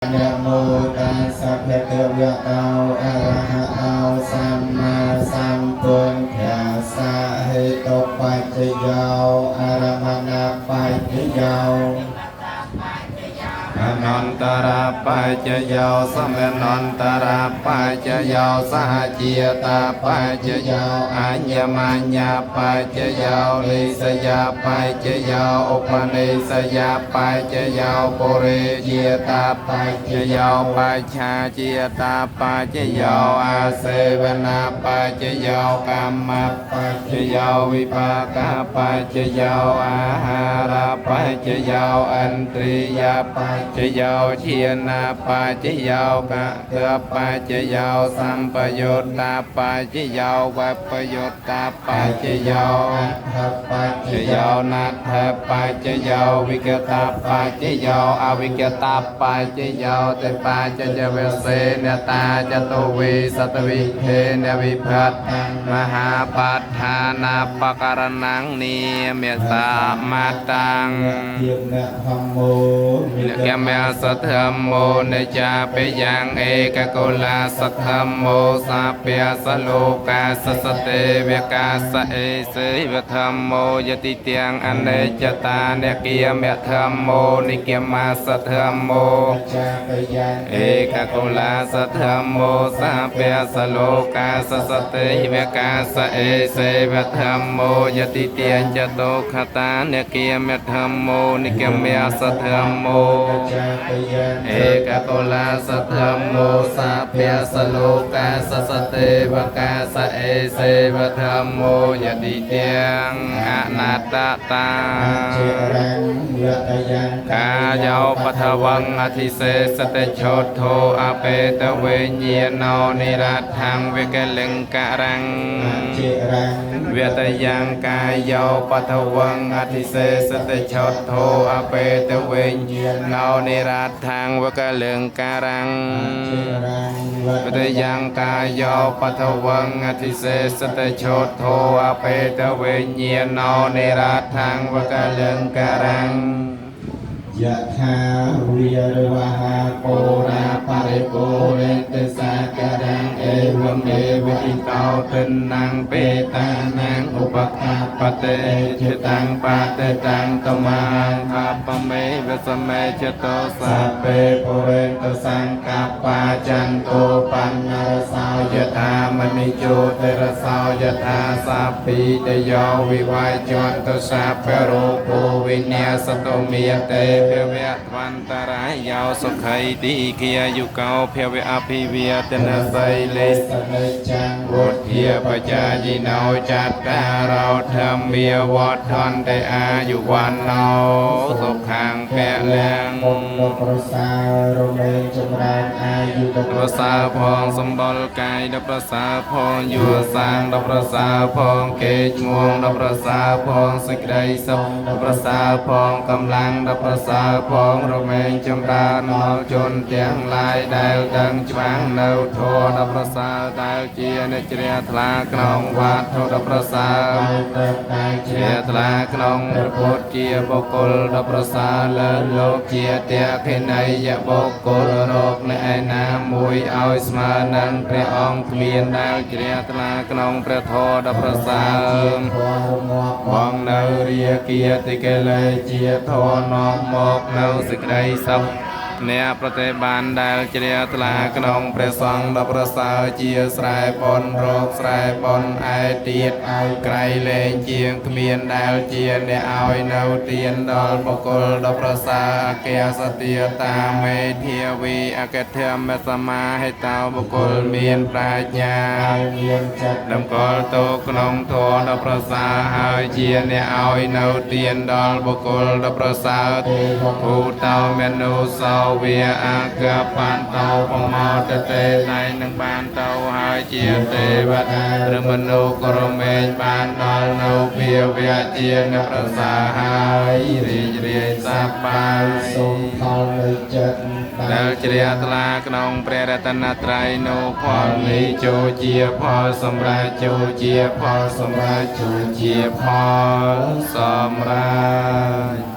នមោតាសៈភគវៈតោអរហតោសម្មាសម្ពុទ្ធាសហេតុបច្ចយោអរមណបច្ចយោ អនន្តរាបច្ចយោសមនន្តរាបច្ចយោសហជាតាបច្ចយោអញ្ញមញ្ញាបច្ចយោនិសយាបច្ចយោឧបនិសយាបច្ចយោពុរិជាតាបច្ចយោបច្ឆាជាតាបច្ចយោអាសេវនាបច្ចយោកម្មបច្ចយោវិបាកបច្ចយោអាហារបច្ចយោអន្ទ្រិយបច្ចយោឈានាបច្ចយោកកបច្ចយោសម្បយុត្តាបច្ចយោវបយុត្តាបច្ចយោ អត្ថបច្ច ជ យោ យោណាថបច្ចយោវិកតាបច្ចយោអវិកតាបច្ចយោតិបច្ចយវសេនតាចតុវេសតវិភេនវិភតមហាបដ្ឋានាបករណងនិមេសាមតាំង ធៀមៈហមោ និកមសធម្មោនិចាបយ៉ាងឯកកុលាសធម្មោសាព្យសលោកាសសទេវកាសអេសេវធម្មោយតិទាំងអនេចតានគាមធម្មោនិគមាសធម្មោ ចាបយ៉ាង ឯកកុលាសធម្មោសាព្យសលោកាសសទេវកាសអេសេវធម្មោយតិទាំងចតុខតានគាមធម្មោនិគមាសធម្មោ ចាបយ៉ាង ឯកកុលាសធម្មោសាព្យសលោកាសសទេវកាសអេសេវធម្មោយតិទាំងអនត្តតា អចិរੰវតយ៉ាង កាយោបថវងអធិសេសតិឆោធោអបេតវេញាណោនិរដ្ឋੰវិកលិង្ករੰ អចិរੰ វតយ៉ាងកាយោបថវងអធិសេសតិឆោធោអបេតវេញាណោនិរដ្ឋੰវកលិង្ករੰ ចិរੰវ វតយ៉ាងកាយោបថវងអធិសេសតិឆោធោអបេតវេញាណោនិរដ្ឋੰវកលិង្ករੰ យថាវិរវហា ពរាបរិពរិតសាករੰអេវមេវិតោទិនੰបេតានੰឧបកាបតេจิតាំងបតេតាំងតមហង្ខបមេវសមេចតោ សពេពុរិនតសង្កបាចន្ទោបណ្ណរសោ យថាមនិជោទរសោយថាសាពិតយោវិវាយន្តសាពរោគោវិញ្ញាសតុមេតេភវៈត្វន្តរាយោសុខៃទីគាយុកោភវៈអភិវេទនសីលេ សនិចាំង វុធាបជាយិណោចត្តារោធម្មាវដ្ឋន្តិអាយុវណ្ណោសុខាំពលំ មុនលោកប្រសើររមែងចម្រើនអាយុដល់ ប្រសើរផងសម្បុរកាយដល់ប្រសើរផងយុវសាងដល់ប្រសើរផងគេឈ្មោះដល់ប្រសើរផងសេចក្តីសុខដល់ប្រសើរផងកម្លាំងដល់ប្រសើរផងរមែងចម្រើនដល់ជនទាំងឡាយដែលដឹងច្បាស់នៅធម៌ដល់ប្រសើរដែលជាអ្នកជ្រះថ្លាក្នុងវត្ថុដល់ប្រសើរ ដោយព្រឹកដែល ជ្រះថ្លាក្នុងព្រះពុទ្ធជាបុគ្គលដ៏ប្រសើរលើលោកជាតេខិណីយបុគ្គលរកអ្នកឯណាមួយឲ្យស្មើនឹងព្រះអង្គគ្មានដែលជ្រះថ្លាក្នុងព្រះធម៌ដ៏ប្រសើរ ធម៌រងាប់ បងនៅរាគាតិកិលេសជាធម៌នាំមកនៅសេចក្តីសុខអ្នកប្រតិបានដែលជ្រះថ្លាក្នុងព្រះសង្ឃដ៏ប្រសើរជាស្រែបនរោគស្រែបនឯទៀត ឲ្យ ក្រៃលែងជាងគ្មានដែលជាអ្នកឲ្យនៅទានដល់បុគ្គលដ៏ប្រសើរអគាសទាតាមេធាវីអកធម្មសមាហេតោបុគ្គលមានប្រាជ្ញា ឲ្យមានចិត្ត តម្កល់ទៅក្នុងធម៌ដ៏ប្រសើរហើយជាអ្នកឲ្យនៅទានដល់បុគ្គលដ៏ប្រសើរ ទេវ ភូតោមនុសោវាអកបន្តោបមោតតេណៃនឹងបានទៅហើយជាទេវតាឬមនុស្សក៏រមែងបានដល់នៅភាវៈជាអ្នកប្រសើរហើយរីករាយសប្បាយ សូមផលនៃចិត្ត ដែលជ្រះថ្លាក្នុងព្រះរតនត្រ័យនោះផលនេះចូលជាផលសម្រាប់ចូលជាផលសម្រាប់ចូលជាផលសម្រាប់